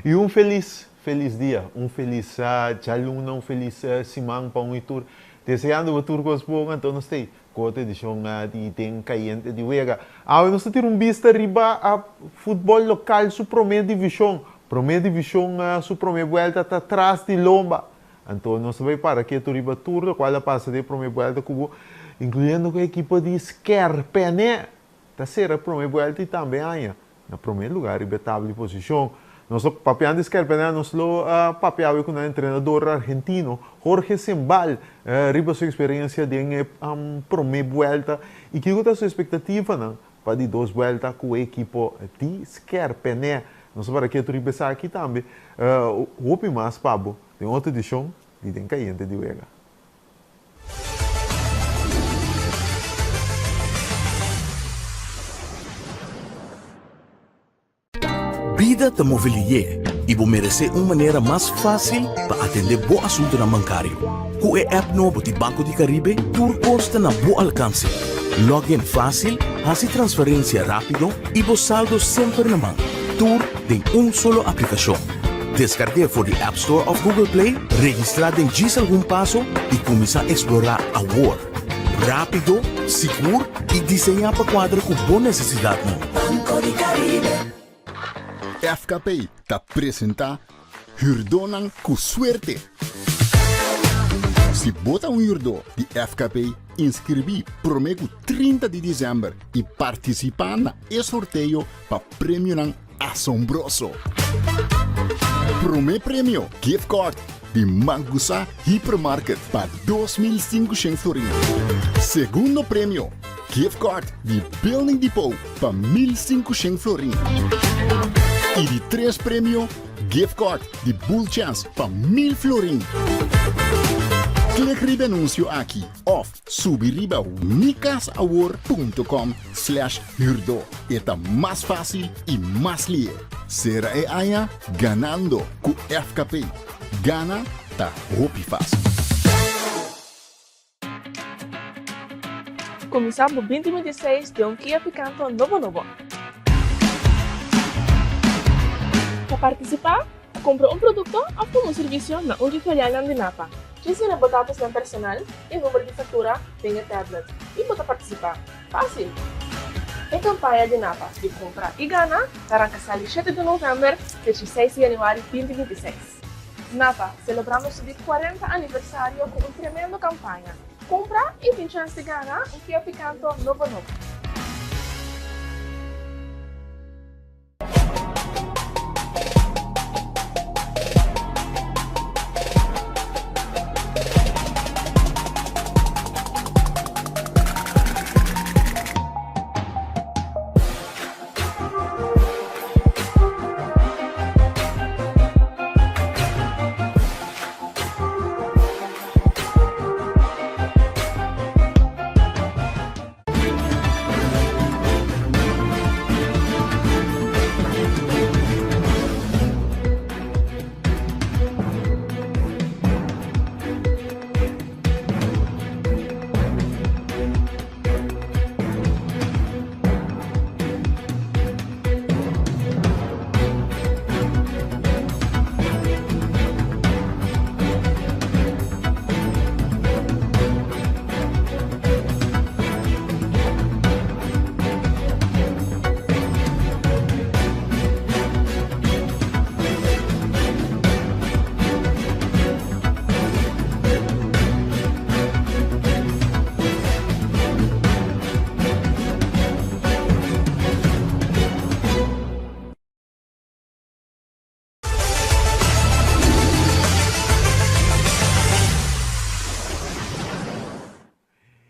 I un felis, felis dia, un felis djaluna, un felis siman pa un i tur. Deseando bo tur kos bon, anto nos ta ei ku otro edishon di Den Kayente di Wega. Awe nos ta tira un bista riba futbòl lokal su promé divishon. Promé divishon su promé buèlta ta tras di lomba. Anto nos ta bai para ketu riba tur lokual a pasa den e promé buèlta ku bo, inkluyendo ku e ekipo di Skèrpènè ta sera e promé buèlta i tambe haña na promé lugá riba e tabla di posishon. Nos lo papiando di Skèrpènè nos lo papia awe ku nan entrenador argentino Jorge Sembal riba su eksperensia den e promé buèlta i kiko ta su espektativanan pa di dos buèlta ku e ekipo di Skèrpènè. Nos ta para ketu riba esaki tambe hopi mas pa bo Den otro edishon di Den Kayente di Wega. Bida ta move lié i bo meresé un manera mas fásil pa atendé bo asuntunan bankario. Ku e app nobo di Banco di Caribe tur kos ta na bo alkanse. Log in fásil, hasi transferensia rápido i bo saldo semper na man. Tur den un solo aplikashon. Deskarg'é for di App Store òf Google Play, registrá den djis algun paso i kuminsá eksplorá awor! Rápido, sigur i diseñá pa kuadra ku bo nesesidatnan. Banco di Caribe. FKP ta presentá Hürdónan ku Suerte! Si bo ta un hürdó di FKP, inskribí promé ku 30 di desèmber i partisipá na e sorteo pa premionan asombroso! Promé premio, gift card di Mangusa Hypermarket pa 2500 florin. Segundo premio, gift card di Building Depot pa 1500 florin. I di tres premio, gift card di Bull Chance pa 1000 florin. Klik riba e anuncio aki of subi riba mikasawor.com slash huurdo. E ta mas fácil i mas lihe. Sera e aña ganando ku FKP. Gana ta hopi fácil. Kuminsá bo 2026 den un Kia Picanto nobo nobo. Pa partisipá, kumpra un produkto òf tuma un servisio na un di filialnan di Napa. Djis yena bo datosnan personal i number di faktura den e tablet i bo ta partisipá. Fásil! E kampaña di Napa di Kumpra i Gana ta ranka sali shete di novèmber te dieseis di yanüari 2026. Napa, selebrando su di 40 aniversario ku un tremendo kampaña. Kumpra i tin chèns di gana un Kia Picanto nobo nobo.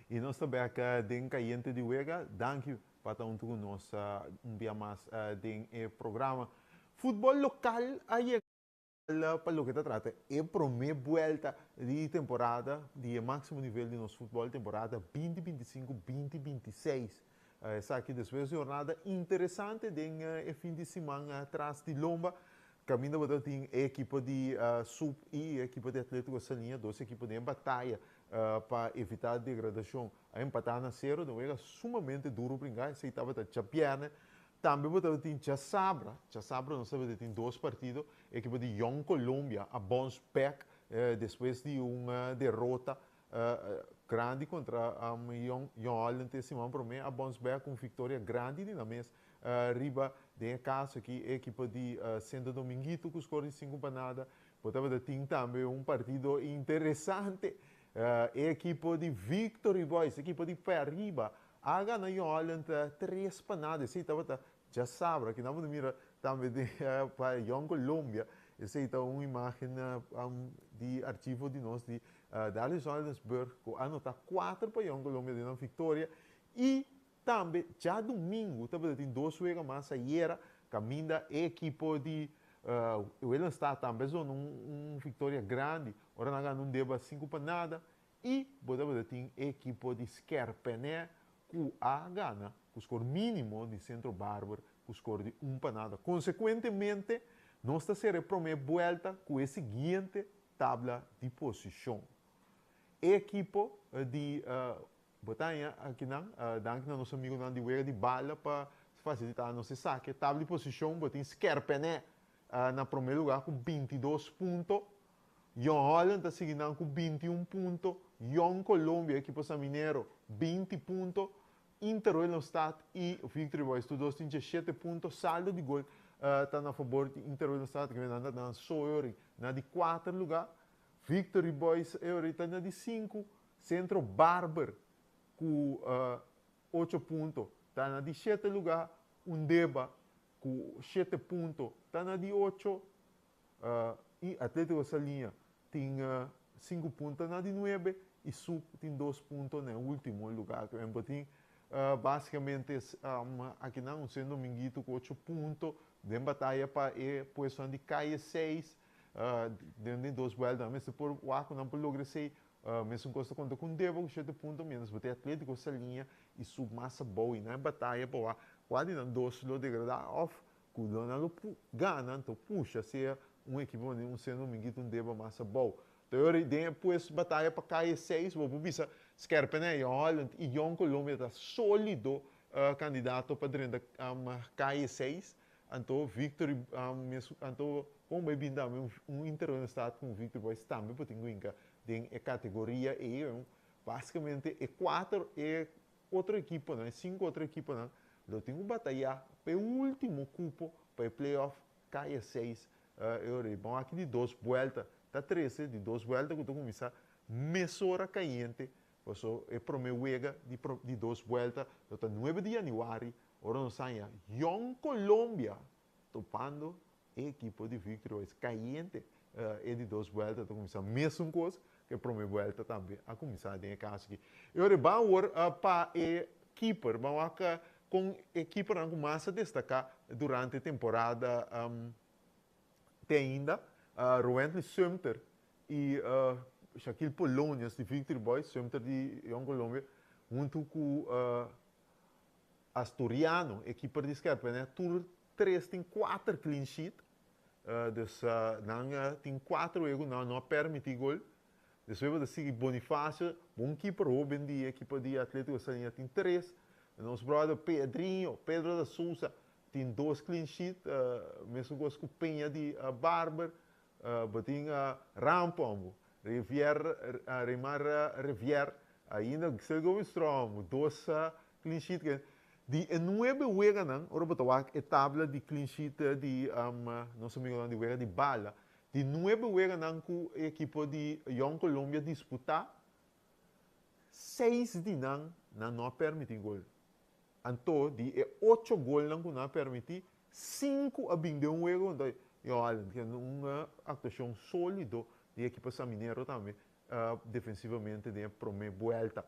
Y nos ta bek den Cayente di Wega. Danki pa ta hunto cu nos un bia mas den e programa. Futbol local a yega pa loke ta trata e prome buelta di temporada di e maximo nivel di nos futbol, temporada binti binti sinku, binti binti seis. Esaki despues di un jornada interesante den e fin di siman tras di lomba. Kaminda bo ta tin e ekipo di Sub i e ekipo di Atletico Saliña, dos ekipo den e bataya pa evitá degradashon. A empatá na sero den un wega sumamente duru bringá, esei tabata djabièrnè. Tambe bo tabatin djasabra, djasabra nos tabata tin dos partido, ekipo di Jong Colombia a bounce back despues di un derota grandi kontra Jong Holland e siman prome, a bounce back ku un viktoria grandi di nan mes riba den e kaso aki e ekipo di Sento Dominguito ku skor di 5-0. Bo tabata tin tambe un partido interesante, e ekipo di Victory Boys, ekipo di Pariba A gana Jong Holland 3-0. Esei tabata djasabra. Kinan bo ta mira tambe den pa Jong Colombia. Esei ta un imagen di archivo di nos di Darius Oldensburg ku a nota 4 pa Jong Colombia den nan viktoria. I tambe djadumingu tabata tin dos wega mas ayera kaminda e ekipo di Willemstad tambe a zona un viktoria grandi ora nan a gana un deba 5-0. I bo tabata tin e ekipo di Skerpenè ku a gana ku skor mínimo di Centro Barber ku skor di 1-0. Konsekuentemente, nos ta sera e promé buèlta ku e siguiente tabla di posishon. E ekipo di bo ta haña akinan, danki na nos amigunan di Wega di Bala pa fasilitá nos esaki. Tabla di posishon bo tin Skerpenè na promé lugá ku 22 punto. Jong Holland ta sigui nan ku 21 punto, Jong Colombia, ekipo Saminero, 20 punto, Inter Willemstad i Victory Boys tur dos tin 17 punto. Saldo di gol ta na fabor di Inter Willemstad, ku nan ta nan so e ori na di kuater lugá. Victory Boys e ori ta na di sinku, Centro Barber ku 8 punto ta na di shete lugá, Undeba ku 7 punto ta na di ocho. I Atletico Saliña tin 5 punto na di 9 i Sub tin 2 punto na e ultimo lugar. Ku bo tin basikamente akinan un Sen Dominguito ku 8 punto den bataya pa e puestonan di kaye 6 den den dos buelta. Mester por wak ku nan por logra esei. Mesun kos ta konta ku Undeba ku 7 punto mientras bo tin Atletico Saliña i Sub mas abou i nan e bataya pa wak kua di nan dos lo degradá òf ku lo nan lo gana, anto pusha sea un ekipo manera un Sen Dominguito un Deba mas abou. Ta yora den e pues bataya pa kai e seis, bo por bisa Skerpenè, Jong Holland i Jong Colombia ta solido kandidato pa drenta kai e seis. Anto Victory mes anto kon bai bin tambe un Inter Willemstad ku un Victory Boys tambe por tin ku hinka den e kategoria ei. Basikamente e kuater e otro ekiponan, e sinku otro ekiponan lo tin ku batayá pa e último kupo pa e play-off kai e seis e ora ei. Bon, aki di dos buèlta ta trese, di dos buèlta ku ta kuminsá mesora kayente, paso e promé wega di di dos buèlta lo ta 9 di yanüari, ora nos haña Jong Colombia topando e ekipo di Victory Boys kayente. E di dos buèlta ta kuminsá mesun kos ku e promé buèlta tambe a kuminsá den e kaso aki. E ora ban awor pa e keeper, ban wak kon e keepernan ku mas a destaká durante e temporada te ainda, Rowentley Sumter i Shaquille Polonius di Victory Boys, Sumter di Jong Colombia, huntu ku Asturiano, e keeper di Skerpenè, tur tres tin kuater clean sheet. Dus nan tin kuater wega ku nan no a permití gol. Despues bo ta sigui Bonifacio, bon keeper hoben di ekipo di Atletico Saliña tin tres. Nos brother Pedrinho, Pedro da Sousa, tin dos clean sheet, mesun kos ku Peña di Barber. Bo tin Rampombo, Rivier, Remar Rivier, ainda Giselle Gomez Strong, dos clean sheet. Di e nuebe weganan, ora bo ta wak e tabla di clean sheet di nos amigonan di wega di bala, di nuebe weganan ku e ekipo di Jong Colombia disputá, seis di nan, nan no a permití gol. Anto, di e ocho golnan ku nan a permití, sinku a bin den un wega kontra Jong Holland, ku un aktuashon sólido di e ekipo Saminero tambe defensivamente den e promé buèlta.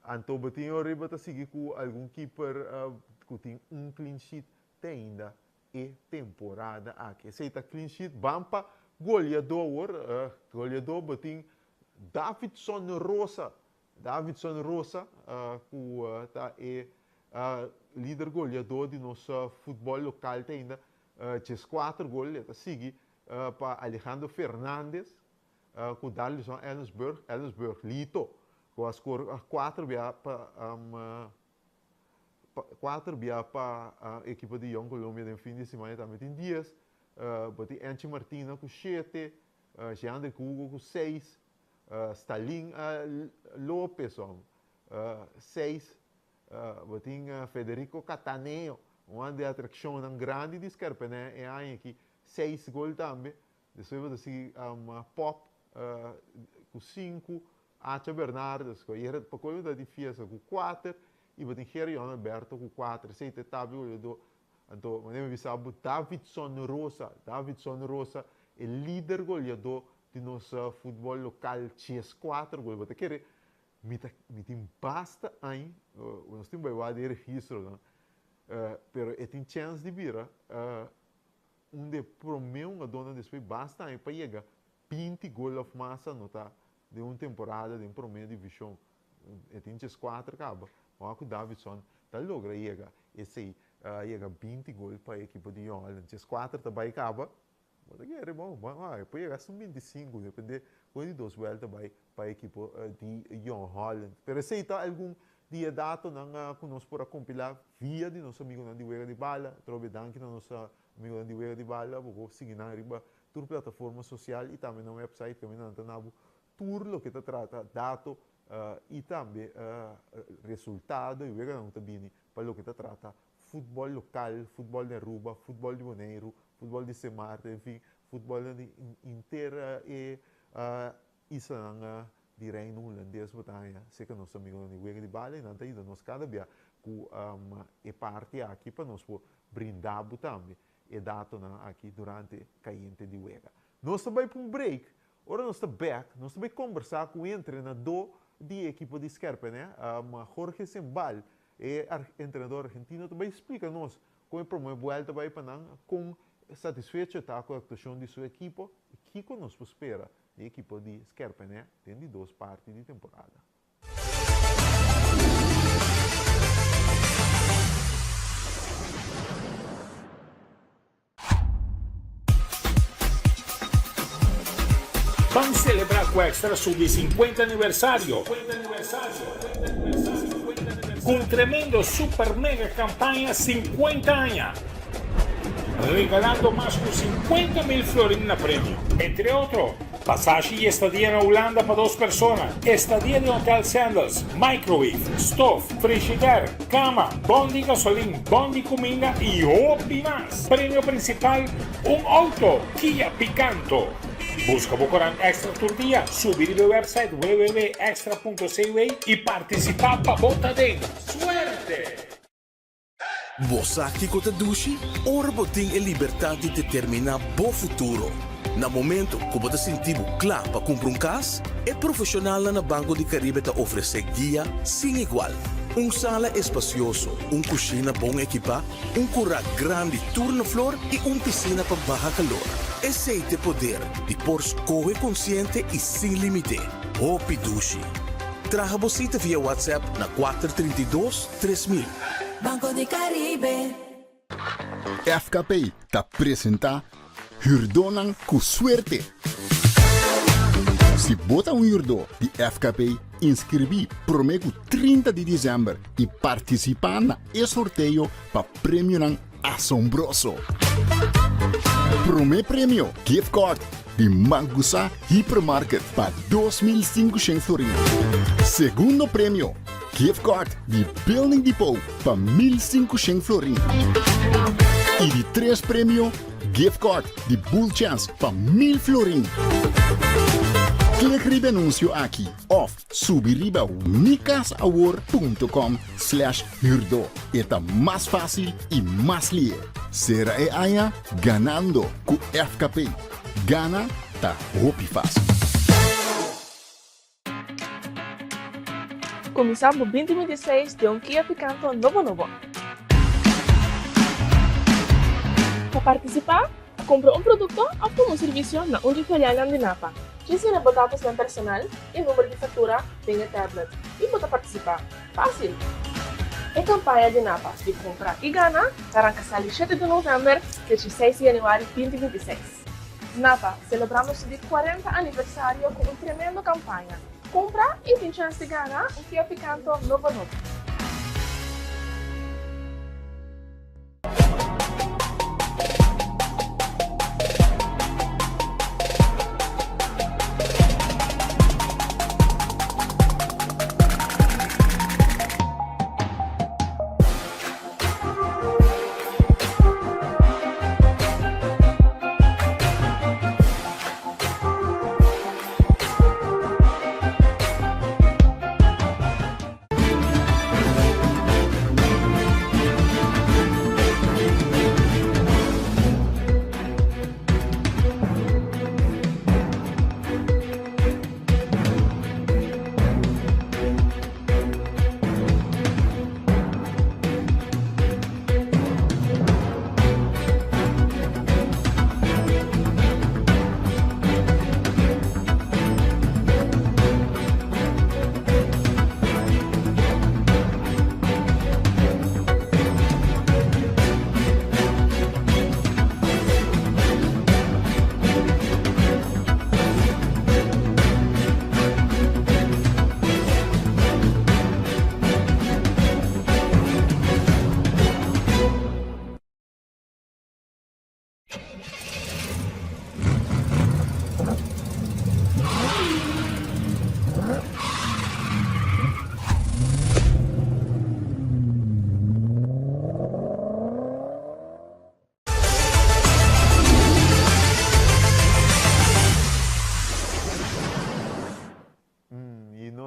Anto bo tin ora bo ta sigui ku algun keeper ku tin un clean sheet te ainda e temporada aki. Esei ta clean sheet. Ban pa goleadó awor. Goleadó bo tin Davidson Rosa. Davidson Rosa ku ta e lider goleadó di nos futbòl lokal te ainda. 14 gol. E ta sigui pa Alejandro Fernandez ku Darlison Ellensburg. Ellensburg Lito ku a skor kuater bia pa. Kuater bia pa ekipo di Jong Colombia den fin di siman e tambe tin dies. Bo tin Enchi Martina ku shete, Jeandrick Hugo ku seis, Stalin Lopez seis, bo tin Federico Cataneo, un di e atrakshonnan grandi di Skerpenè e aña aki, seis gol tambe. Despues bo ta sigui Pop ku sinku, Acha Bernardes ku ayera pa koe bo ta di fiesta ku kuater i bo tin Gerion Alberto ku kuater. Esei ta e tabla goleadó. Anto manera mi bisa bo Davidson Rosa, Davidson Rosa e lider goleadó di nos futbòl lokal 14 gol. Bo ta kere mi ta mi tin basta aña, nos tin bai wak den e registronan, pero e tin chèns di bira Un di e promé hungadónan despues basta aña pa yega 20 gol òf mas anotá den un temporada den promé divishon. E tin 14 kaba. Ora ku Davidson ta logra yega esei, yega 20 gol pa e ekipo di Jong Holland. 14 ta bai kaba, bo ta kere bon, e por yega hasta un 25, depende kon e di dos buelta bai pa e ekipo di Jong Holland. Pero esei ta algun di e datonan ku nos por a kompilá via di nos amigunan di Wega di Bala. Atrobe danki na nos amigunan di Wega di Bala. Bo por sigui nan riba tur plataforma sosial i tambe nan website kaminda nan ta na bo tur loke ta trata dato i tambe resultado i weganan ku ta bini pa loke ta trata futbòl lokal, futbòl di Aruba, futbòl di Boneiru, futbòl di Sint Maarten, enfin futbòlnan di henter e Islanan di Reino Hulandes bo ta haña serka nos amigonan di Wega di Bala i nan ta yuda nos kada bia ku e parti aki pa nos por brinda bo tambe e datonan aki durante kayente di wega. Nos ta bai pa un break, ora nos ta bek nos ta bai kombersá ku e entrenadó di e ekipo di Skerpene, Jorge Sembal, e entrenador argentino ta bai splika nos kon e promé buèlta bai pa nan, kon satisfecho e ta ku e aktuashon di su ekipo i kiko nos por spera di ekipo di Skerpenè den di dos parti di temporada. Ban celebra cu Extra su di 50 aniversario cu un tremendo super mega campaña 50 aña. Regalando mas ku 50 mil florin na premio. Entre otro, pasashi i estadia na Hulanda pa dos persona, estadia den Hotel Sandals, microwave, stof, frishider, kama, bon di gasolin, bon di kuminda i hopi mas. Premio prinsipal, un outo Kia Picanto. Buska bo korant Extra tur dia, subi riba e website www.extra.cw i partisipá pa bo ta den. Suerte! Bo sa kiko ta dushi? Ora bo tin e libertat di determiná bo futuro. Na momento ku bo ta sinti bo kla pa kumpra un kas, e profeshonalnan na Banco di Caribe ta ofresé guia sin igual. Un sala espasioso, un kushina bon ekipá, un kurá grandi tur na flor i un pisina pa baha kalor. Esei t'e poder di por skohe konsiente i sin límite. Hopi dushi! Traha bo sita via WhatsApp na 432 3000. Banco di Caribe. FKP ta presenta Hürdónan ku Suerte! Si bo ta un hürdó di FKP, inskribí promé ku 30 di desèmber i partisipá na e sorteo pa premionan asombroso! Promé premio, gift card di Mangusa Hypermarket pa 2500 florin. Segundo premio, gift card di Building Depot pa 1500 florin. I di tres premio, gift card di Bull Chance pa 1000 florin. Klik riba e anuncio aki of subi riba mikasawor.com slash huurdo. E ta mas fácil i mas lihe. Sera e aña ganando ku FKP. Gana ta hopi fácil. Kuminsá bo 2026 den un Kia Picanto nobo nobo. Pa partisipá, kumpra un produkto òf tuma un servisio na un di filialnan di Napa. Djis yena bo datosnan personal i number di faktura den e tablet i bo ta partisipá. Fásil! E kampaña di Napa di Kumpra i Gana ta ranka sali shete di novèmber te 16 di yanüari 2026. Napa, selebrando su di 40 aniversario ku un tremendo kampaña. Kumpra i tin chèns di gana un Kia Picanto nobo nobo.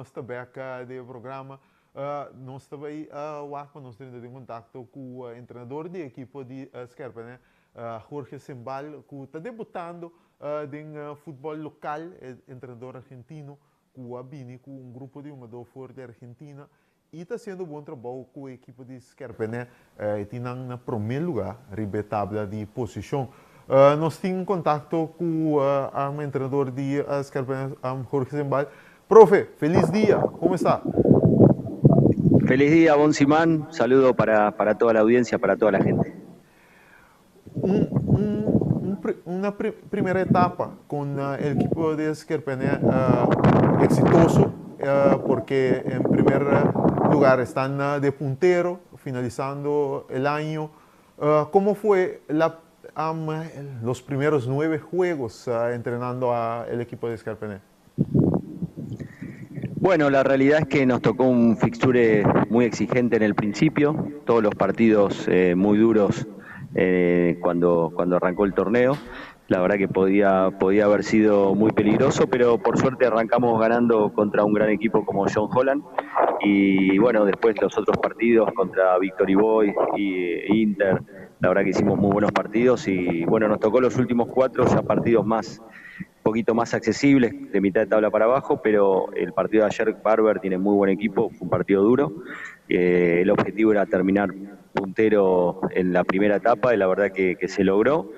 Nos ta bek den programa. Nos ta bay wak pa nos drenta den contacto cu entrenador di ekipo di Skerpene, Jorge Sembal, cu ta debutando den futbol local, e entrenador argentino cu a bini cu un grupo di hungador for di Argentina y ta haciendo bon trabou cu e ekipo di Skerpene. E tin nan na prome lugar riba e tabla di posicion. Nos tin contacto cu entrenador di Skerpene, Jorge Sembal. Profe, feliz dia, como esta? Feliz día, bon siman, saludo para toda la audiencia, para toda la gente. Una primera etapa con el equipo de Skerpene exitoso, porque en primer lugar están de puntero finalizando el año. ¿Cómo fue los primeros 9 juegos entrenando al equipo de Skerpene? Bueno, la realidad es que nos tocó un fixture muy exigente en el principio, todos los partidos muy duros cuando arrancó el torneo. La verdad que podía haber sido muy peligroso, pero por suerte arrancamos ganando contra un gran equipo como Jong Holland. Y bueno, después los otros partidos contra Victory Boys y Inter, la verdad que hicimos muy buenos partidos y bueno, nos tocó los últimos 4 ya partidos poquito más accesibles, de mitad de tabla para abajo, pero el partido de ayer, Barber tiene muy buen equipo, fue un partido duro. El objetivo era terminar puntero en la primera etapa y la verdad que se logró.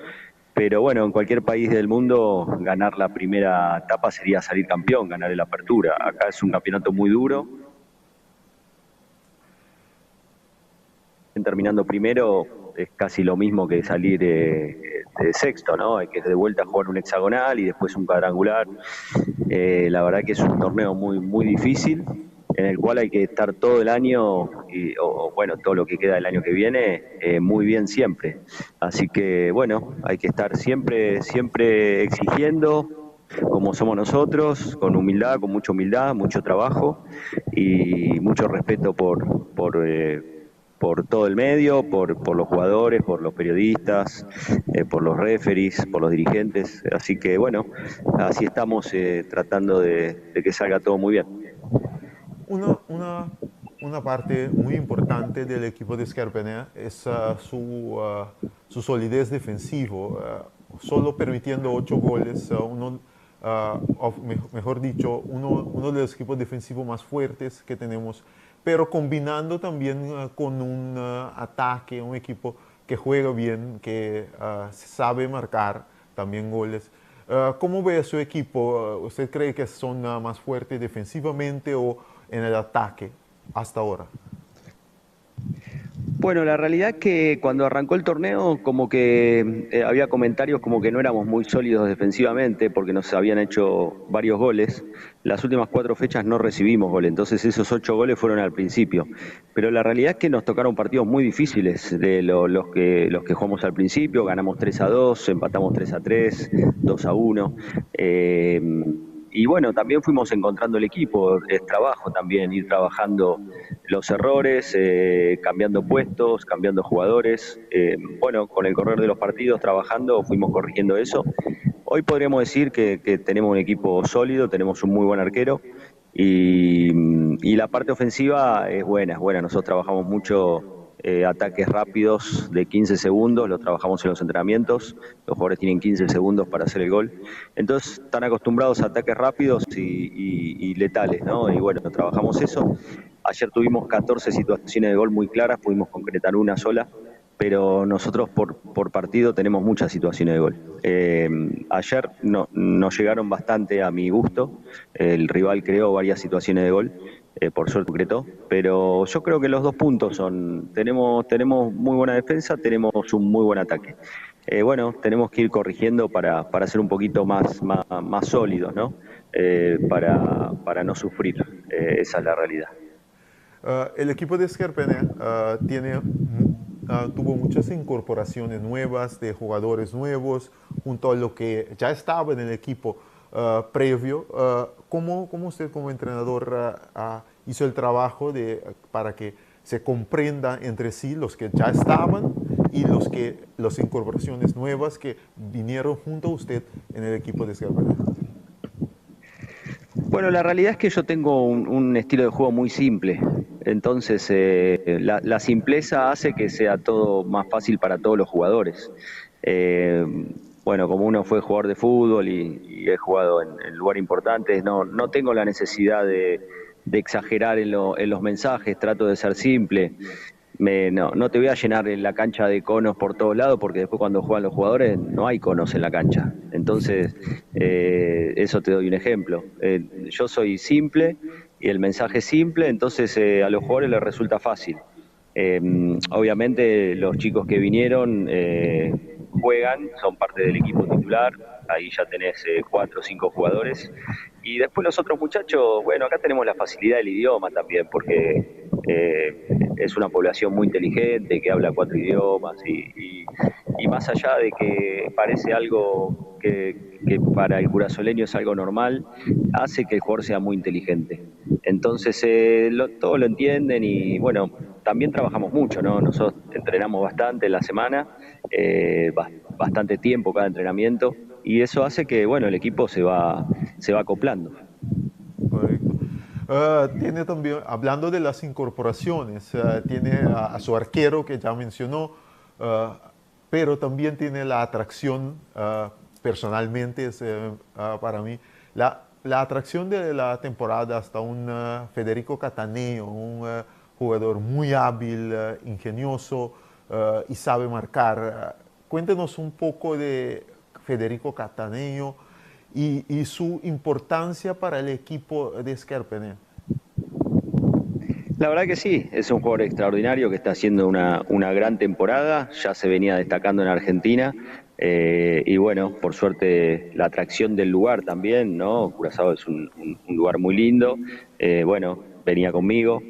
Pero bueno, en cualquier país del mundo ganar la primera etapa sería salir campeón, ganar la apertura. Acá es un campeonato muy duro. Terminando primero es casi lo mismo que salir de sexto, ¿no? Hay que de vuelta jugar un hexagonal y después un cuadrangular. La verdad que es un torneo muy, muy difícil, en el cual hay que estar todo el año, y, o, o, bueno, todo lo que queda del año que viene, muy bien siempre. Así que, bueno, hay que estar siempre, siempre exigiendo, como somos nosotros, con humildad, con mucha humildad, mucho trabajo y mucho respeto por todo el medio, por los jugadores, por los periodistas, por los referees, por los dirigentes. Así que bueno, así estamos tratando de que salga todo muy bien. Una parte muy importante del equipo de Skerpene es su solidez defensivo, solo permitiendo 8 goles, uno, o mejor dicho, uno de los equipos defensivos más fuertes que tenemos, pero combinando también con un ataque, un equipo que juega bien, que sabe marcar también goles. ¿Cómo ve a su equipo? ¿Usted cree que son más fuertes defensivamente o en el ataque hasta ahora? Bueno, la realidad es que cuando arrancó el torneo, había comentarios como que no éramos muy sólidos defensivamente porque nos habían hecho varios goles. Las últimas 4 fechas no recibimos goles, entonces esos 8 goles fueron al principio. Pero la realidad es que nos tocaron partidos muy difíciles de los que jugamos al principio. Ganamos 3-2, empatamos 3-3, 2-1. Y bueno, también fuimos encontrando el equipo, es trabajo también, ir trabajando los errores, cambiando puestos, cambiando jugadores. Bueno, con el correr de los partidos, trabajando, fuimos corrigiendo eso. Hoy podríamos decir que tenemos un equipo sólido, tenemos un muy buen arquero y la parte ofensiva es buena, es buena. Nosotros trabajamos mucho ataques rápidos de 15 segundos, los trabajamos en los entrenamientos, los jugadores tienen 15 segundos para hacer el gol, entonces están acostumbrados a ataques rápidos y letales, ¿no? Y bueno, trabajamos eso. Ayer tuvimos 14 situaciones de gol muy claras, pudimos concretar una sola, pero nosotros por partido tenemos muchas situaciones de gol. Ayer no llegaron bastante a mi gusto, el rival creó varias situaciones de gol, por suerte concretó, pero yo creo que los 2 puntos son, tenemos muy buena defensa, tenemos un muy buen ataque. Bueno, tenemos que ir corrigiendo para ser un poquito más sólidos, ¿no? Para no sufrir, esa es la realidad. El equipo de Skerpene tuvo muchas incorporaciones nuevas de jugadores nuevos junto a lo que ya estaba en el equipo previo. ¿Cómo usted como entrenador hizo el trabajo para que se comprenda entre sí los que ya estaban y las incorporaciones nuevas que vinieron junto a usted en el equipo de Skerpene? Bueno, la realidad es que yo tengo un estilo de juego muy simple. Entonces, la simpleza hace que sea todo más fácil para todos los jugadores. Bueno, como uno fue jugador de fútbol y he jugado en lugares importantes, no, no tengo la necesidad de exagerar en los mensajes, trato de ser simple. No, no te voy a llenar en la cancha de conos por todos lados porque después cuando juegan los jugadores no hay conos en la cancha. Entonces, eso te doy un ejemplo. Yo soy simple y el mensaje es simple, entonces a los jugadores les resulta fácil. Obviamente los chicos que vinieron juegan, son parte del equipo titular, ahí ya tenés cuatro o cinco jugadores. Y después los otros muchachos, bueno, acá tenemos la facilidad del idioma también, porque es una población muy inteligente que habla cuatro idiomas y más allá de que parece algo que para el curazoleño es algo normal, hace que el jugador sea muy inteligente. Entonces todos lo entienden y, bueno, también trabajamos mucho, ¿no? Nosotros entrenamos bastante en la semana, bastante tiempo cada entrenamiento y eso hace que, bueno, el equipo se va acoplando. Correcto. Tiene también, hablando de las incorporaciones, tiene a su arquero que ya mencionó, pero también tiene la atracción, personalmente es para mí, la atracción de la temporada hasta un Federico Cataneo, un jugador muy hábil, ingenioso y sabe marcar. Cuéntenos un poco de Federico Cataneo y su importancia para el equipo de Skèrpènè. La verdad que sí, es un jugador extraordinario que está haciendo una gran temporada, ya se venía destacando en Argentina y, bueno, por suerte la atracción del lugar también, ¿no? Curazao es un lugar muy lindo, bueno, venía conmigo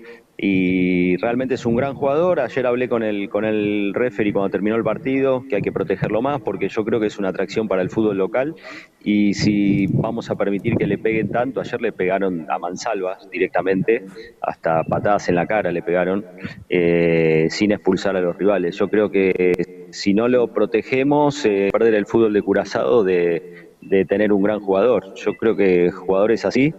y realmente es un gran jugador. Ayer hablé con el referee cuando terminó el partido, que hay que protegerlo más porque yo creo que es una atracción para el fútbol local y si vamos a permitir que le peguen tanto, ayer le pegaron a mansalvas directamente, hasta patadas en la cara le pegaron, sin expulsar a los rivales. Yo creo que si no lo protegemos, perder el fútbol de Curazao de tener un gran jugador. Yo creo que jugadores así,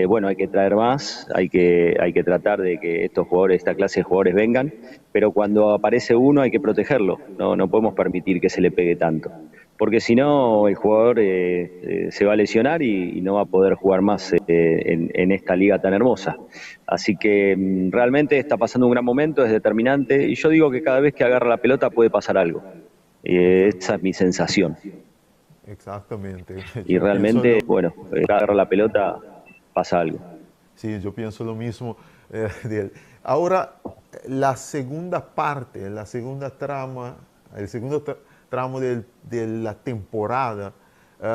bueno, hay que traer más, hay que tratar de que estos jugadores, esta clase de jugadores vengan, pero cuando aparece uno hay que protegerlo, no, no podemos permitir que se le pegue tanto, porque si no el jugador se va a lesionar y no va a poder jugar más en esta liga tan hermosa. Así que realmente está pasando un gran momento, es determinante, y yo digo que cada vez que agarra la pelota puede pasar algo. Esa es mi sensación. Exactamente. Y realmente, bueno, agarra la pelota, pasa algo. Sí, yo pienso lo mismo de él. Ahora, la segunda parte, la segunda trama, el segundo tramo de la temporada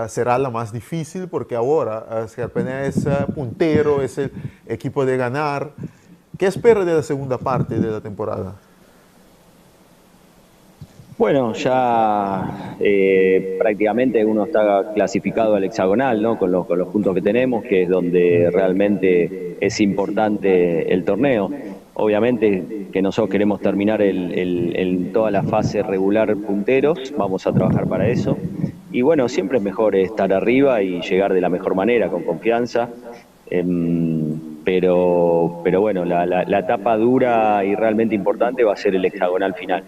será la más difícil porque ahora Skèrpènè es puntero, es el equipo de ganar. ¿Qué espera de la segunda parte de la temporada? Bueno, ya prácticamente uno está clasificado al hexagonal, ¿no? Con los puntos que tenemos, que es donde realmente es importante el torneo. Obviamente que nosotros queremos terminar toda la fase regular punteros, vamos a trabajar para eso. Y bueno, siempre es mejor estar arriba y llegar de la mejor manera, con confianza. Pero bueno, la etapa dura y realmente importante va a ser el hexagonal final.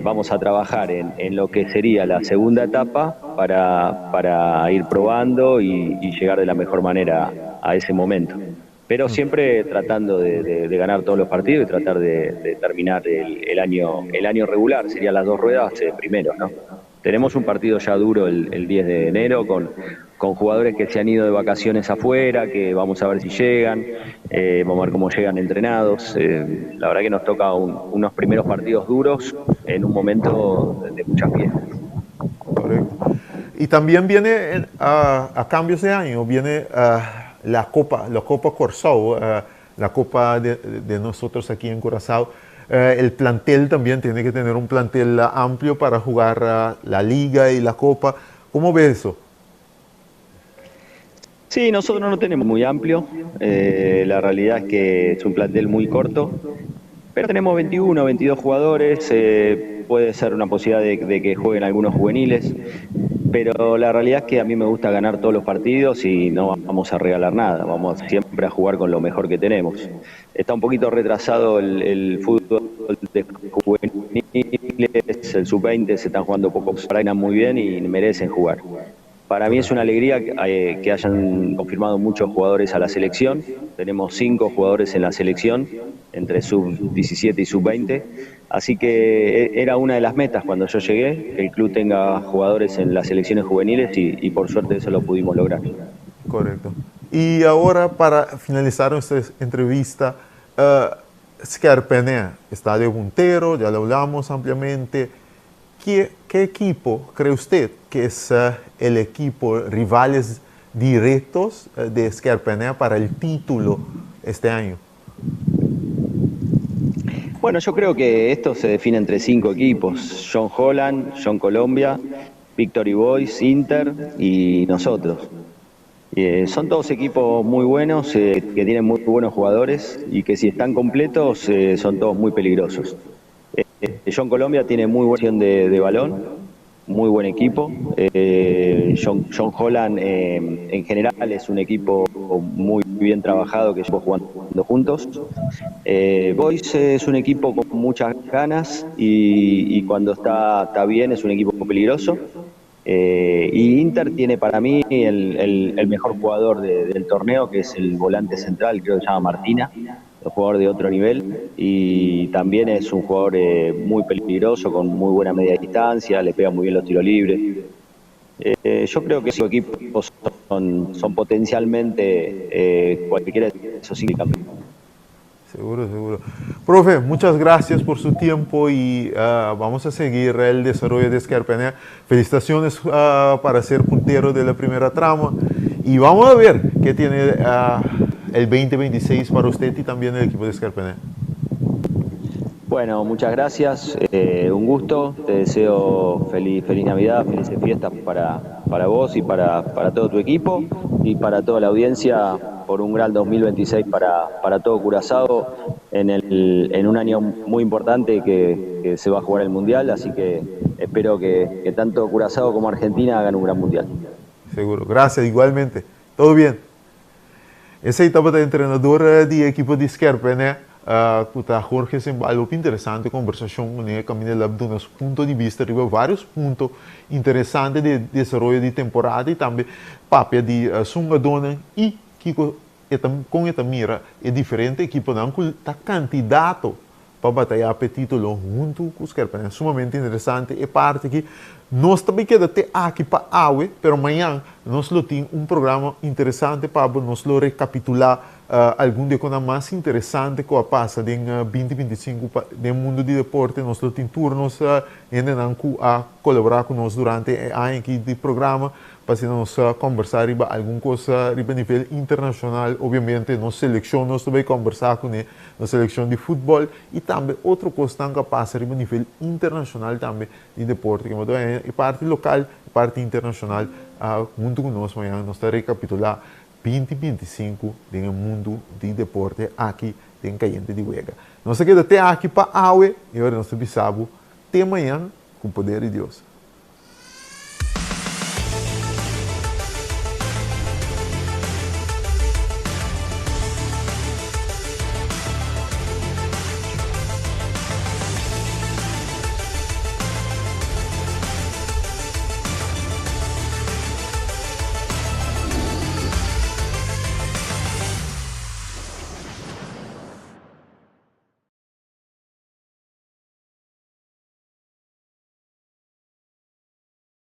Vamos a trabajar en lo que sería la segunda etapa para ir probando y llegar de la mejor manera a ese momento. Pero siempre tratando de ganar todos los partidos y tratar de terminar el año regular, serían las dos ruedas primero, ¿no? Tenemos un partido ya duro el 10 de enero con jugadores que se han ido de vacaciones afuera, que vamos a ver si llegan, vamos a ver cómo llegan entrenados. La verdad que nos toca unos primeros partidos duros en un momento de muchas fiestas. Correcto. Y también viene a cambios de año, viene la Copa Kòrsou, la Copa de nosotros aquí en Curazao. El plantel también tiene que tener un plantel amplio para jugar la liga y la Copa. ¿Cómo ve eso? Sí, nosotros no tenemos muy amplio. La realidad es que es un plantel muy corto, pero tenemos 21, 22 jugadores. Puede ser una posibilidad de que jueguen algunos juveniles. Pero la realidad es que a mí me gusta ganar todos los partidos y no vamos a regalar nada, vamos siempre a jugar con lo mejor que tenemos. Está un poquito retrasado el fútbol de juveniles, el sub-20 se están jugando poco, ganan muy bien y merecen jugar. Para mí es una alegría que hayan confirmado muchos jugadores a la selección. Tenemos cinco jugadores en la selección, entre sub-17 y sub-20. Así que era una de las metas cuando yo llegué, que el club tenga jugadores en las selecciones juveniles y por suerte eso lo pudimos lograr. Correcto. Y ahora, para finalizar nuestra entrevista, Skèrpènè está de puntero, ya lo hablamos ampliamente. ¿Qué equipo cree usted que es el equipo rivales directos de Skèrpènè para el título este año? Bueno, yo creo que esto se define entre cinco equipos: Jong Holland, Jong Colombia, Victory Boys, Inter y nosotros. Son todos equipos muy buenos, que tienen muy buenos jugadores y que si están completos son todos muy peligrosos. Jong Colombia tiene muy buena de balón, muy buen equipo. Jong Holland en general es un equipo muy bien trabajado que llevo jugando juntos. Boys es un equipo con muchas ganas y cuando está bien es un equipo peligroso. Y Inter tiene para mí el mejor jugador del torneo, que es el volante central, creo que se llama Martina, un jugador de otro nivel y también es un jugador muy peligroso, con muy buena media distancia, le pega muy bien los tiros libres. Yo creo que esos equipos son potencialmente cualquiera de esos cinco campeones. Seguro, seguro. Profe, muchas gracias por su tiempo y vamos a seguir el desarrollo de Skèrpènè. Felicitaciones para ser puntero de la primera trama y vamos a ver qué tiene el 2026 para usted y también el equipo de Skèrpènè. Bueno, muchas gracias, un gusto, te deseo feliz Navidad, felices fiestas para vos y para todo tu equipo y para toda la audiencia por un gran 2026 para todo Curazao en un año muy importante que se va a jugar el Mundial, así que espero que tanto Curazao como Argentina hagan un gran Mundial. Seguro, gracias, igualmente. Todo bien. Esei tabata entrenadó di ekipo di Skèrpènè, Jorge Sembalo, interesante kombersashon kuné, kaminda el a duna su punto di bista riba vários punto interesante di desaroyo di temporada i tambe papia di su hungadónan i kiko kon e ta mira e diferente ekiponan ku ta kandidato pa batayá pa e título huntu ku Skèrpènè. Sumamente interesante e parti aki. Nos tambe keda te aki pa awe, pero mañan nos lo tin un programa interesante pa nos lo rekapitulá algun di e kosnan mas interesante ku a pasa den 2025 den mundu di deporte. Nos lo tin tur nos hendenan ku a kolaborá ku nos durante e aña aki di programa pa nos kombersá riba algun kos riba nivel internashonal. Obviamente, nos selekshon nos tambe kombersá kuné, nos selekshon di futbòl i tambe otro kos ku a pasa riba nivel internashonal tambe di deporte. Ku e parti lokal, e parti internashonal, huntu ku nos mañan nos ta rekapitulá 2025 den mundu di deporte aki den Kayente di Wega. Nos ta keda te aki pa awe i awor nos ta bisa bo te mañan ku poder di Dios.